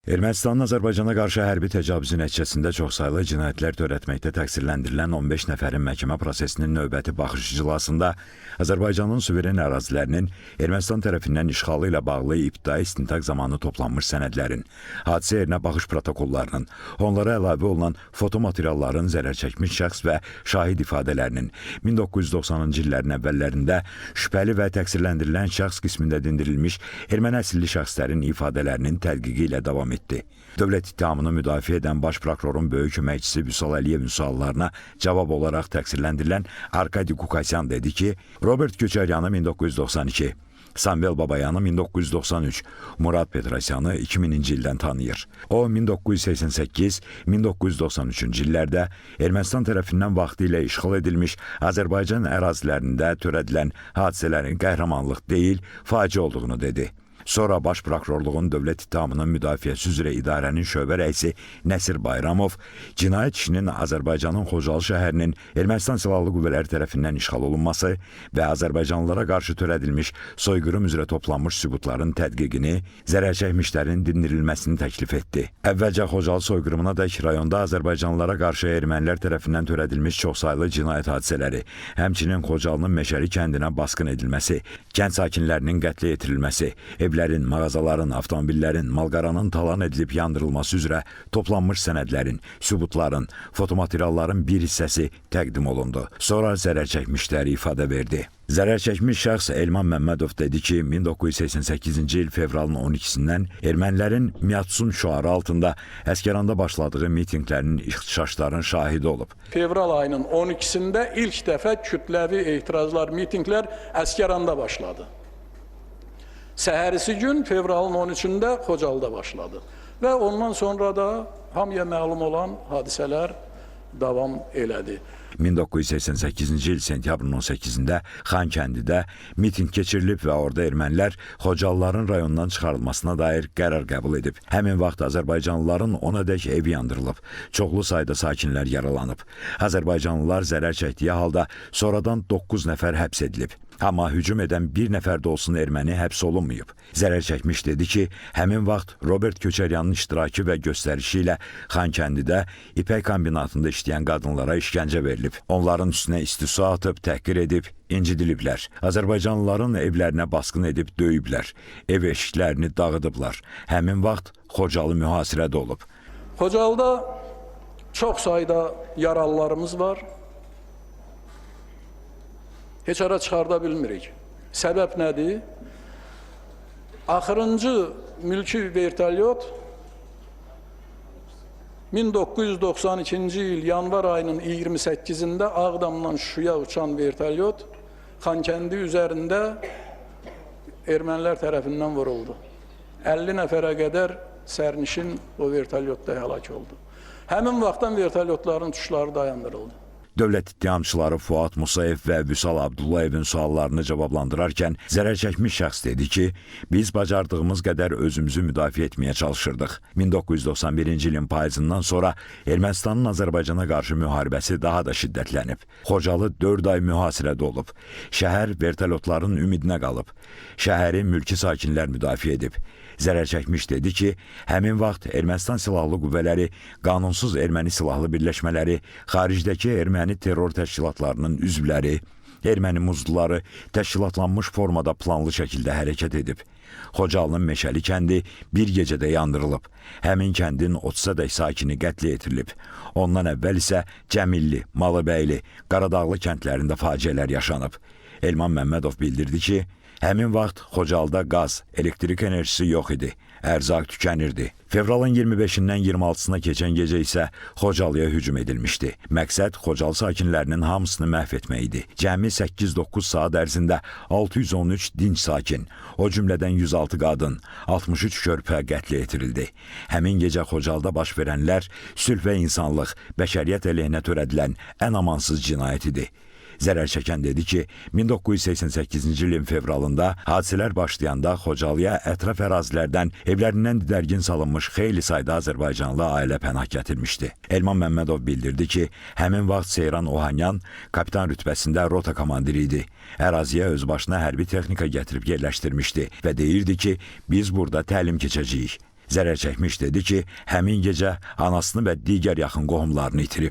Ermənistanın Azərbaycana qarşı hərbi təcavüzü nəticəsində çoxsaylı cinayətlər törətməkdə təqsirləndirilən 15 nəfərin məhkəmə prosesinin növbəti baxış iclasında Azərbaycanın suveren ərazilərinin Ermənistan tərəfindən işğalı ilə bağlı ibtidai istintaq zamanı toplanmış sənədlərin, hadisə yerinə baxış protokollarının, onlara əlavə olunan fotomaterialların, zərərçəkmiş şəxs və şahid ifadələrinin, 1990-cı illərin əvvəllərində şübhəli və təqsirləndirilən şəxs qismində dindirilmiş erməni əsilli şəxslərin ifadələrinin tədqiqi ilə davam etdi. Dövlət ittihamını müdafiə edən baş prokurorun böyük köməkçisi Vüsal Əliyevin suallarına cavab olaraq təqsirləndirilən Arkadi Qukasyan dedi ki, Robert Köçəryanı 1992, Samvel Babayanı 1993, Murad Petrosyanı 2000-ci ildən tanıyır. O 1988-1993-cü illərdə Ermənistan tərəfindən vaxtilə işğal edilmiş Azərbaycan ərazilərində törədilən hadisələrin qəhrəmanlıq deyil, faciə olduğunu dedi. Sonra Baş Prokurorluğun Dövlət İttihamının Müdafiəsi üzrə İdarənin şöbə rəisi Nəsir Bayramov cinayət işinin Azərbaycanın Xocalı şəhərinin Ermənistan Silahlı Qüvvələri tərəfindən işğal olunması və azərbaycanlılara qarşı törədilmiş soyqırım üzrə toplanmış sübutların tədqiqini, zərərçəkmişlərin dindirilməsini təklif etdi. Əvvəlcə Xocalı soyqırımına dək rayonda azərbaycanlılara qarşı ermənilər tərəfindən törədilmiş çoxsaylı cinayət hadisələri, həmçinin Xocalının Meşəli kəndinə basqın edilməsi, kənd sakinlərinin qətlə yetirilməsi, evlərin, mağazaların, avtomobillərin, malqaranın talan edilib yandırılması üzrə toplanmış sənədlərin, sübutların, fotomaterialların bir hissəsi təqdim olundu. Sonra zərər çəkmişlər ifadə verdi. Zərər çəkmiş şəxs Elman Məmmədov dedi ki, 1988-ci il fevralın 12-dən ermənilərin Miatsun şüarı altında Əsgəranda başladığı mitinqlərin ixtişaşların şahidi olub. Fevral ayının 12-sində ilk dəfə kütləvi etirazlar, mitinqlər Əsgəranda başladı. Səhərisi gün fevralın 13-ündə Xocalıda başladı. Və ondan sonra da hamıya məlum olan hadisələr davam elədi. 1988-ci il sentyabrın 18-də Xankəndidə mitinq keçirilib və orada ermənilər Xocalıların rayondan çıxarılmasına dair qərar qəbul edib. Həmin vaxt azərbaycanlıların 10-adək evi yandırılıb, çoxlu sayda sakinlər yaralanıb. Azərbaycanlılar zərər çəkdiyi halda sonradan 9 nəfər həbs edilib. Amma hücum edən bir nəfər də olsun erməni həbs olunmayıb. Zərər çəkmiş dedi ki, həmin vaxt Robert Köçəryanın iştirakı və göstərişi ilə Xankəndidə ipək kombinatında işləyən qadınlara işgəncə verilib. Onların üstünə isti su atıb, təhqir edib, incidiliblər. Azərbaycanlıların evlərinə basqın edib döyüblər. Ev eşiklərini dağıdıblar. Həmin vaxt Xocalı mühasirədə olub. Xocalıda çox sayda yaralılarımız var. Heç hara çıxarda bilmirik. Səbəb nədir? Axırıncı mülki vertolyot 1992-ci il yanvar ayının 28-də Ağdamdan Şuşaya uçan vertolyot Xankəndi üzərində ermənilər tərəfindən vuruldu. 50 nəfərə qədər sərnişin o vertolyotda həlak oldu. Həmin vaxtdan vertolyotların uçuşları dayandırıldı. Dövlət ittihamçıları Fuad Musayev və Vüsal Abdullayevin suallarını cavablandırarkən zərər çəkmiş şəxs dedi ki, biz bacardığımız qədər özümüzü müdafiə etməyə çalışırdıq. 1991-ci ilin payızından sonra Ermənistanın Azərbaycana qarşı müharibəsi daha da şiddətlənib. Xocalı 4 ay mühasirədə olub. Şəhər vertolyotların ümidinə qalıb. Şəhəri mülki sakinlər müdafiə edib. Zərər çəkmiş dedi ki, həmin vaxt Ermənistan silahlı qüvvələri, qanunsuz erməni silahlı birləşmələri, xaricdəki erməni terror təşkilatlarının üzvləri, erməni muzluları təşkilatlanmış formada planlı şəkildə hərəkət edib. Xocalının Meşəli kəndi bir gecədə yandırılıb. Həmin kəndin 30-adək sakini qətlə yetirilib. Ondan əvvəl isə Cəmilli, Malıbəyli, Qaradağlı kəndlərində faciələr yaşanıb. Elman Məmmədov bildirdi ki, həmin vaxt Xocalıda qaz, elektrik enerjisi yox idi. Ərzaq tükənirdi. Fevralın 25-dən 26-sına keçən gecə isə Xocalıya hücum edilmişdi. Məqsəd Xocalı sakinlərinin hamısını məhv etmək idi. Cəmi 8-9 saat ərzində 613 dinc sakin, o cümlədən 106 qadın, 63 körpə qətlə yetirildi. Həmin gecə Xocalıda baş verənlər sülh və insanlıq, bəşəriyyət əleyhinə törədilən ən amansız cinayət idi. Zərər çəkən dedi ki, 1988-ci ilin fevralında hadisələr başlayanda Xocalıya ətraf ərazilərdən evlərindən didərgin salınmış xeyli sayda azərbaycanlı ailə pənah gətirmişdi. Elman Məmmədov bildirdi ki, həmin vaxt Seyran Ohanyan kapitan rütbəsində rota komandiri idi. Əraziyə özbaşına hərbi texnika gətirib yerləşdirmişdi və deyirdi ki, biz burada təlim keçəcəyik. Zərər çəkmiş dedi ki, həmin gecə anasını və digər yaxın qohumlarını itirib.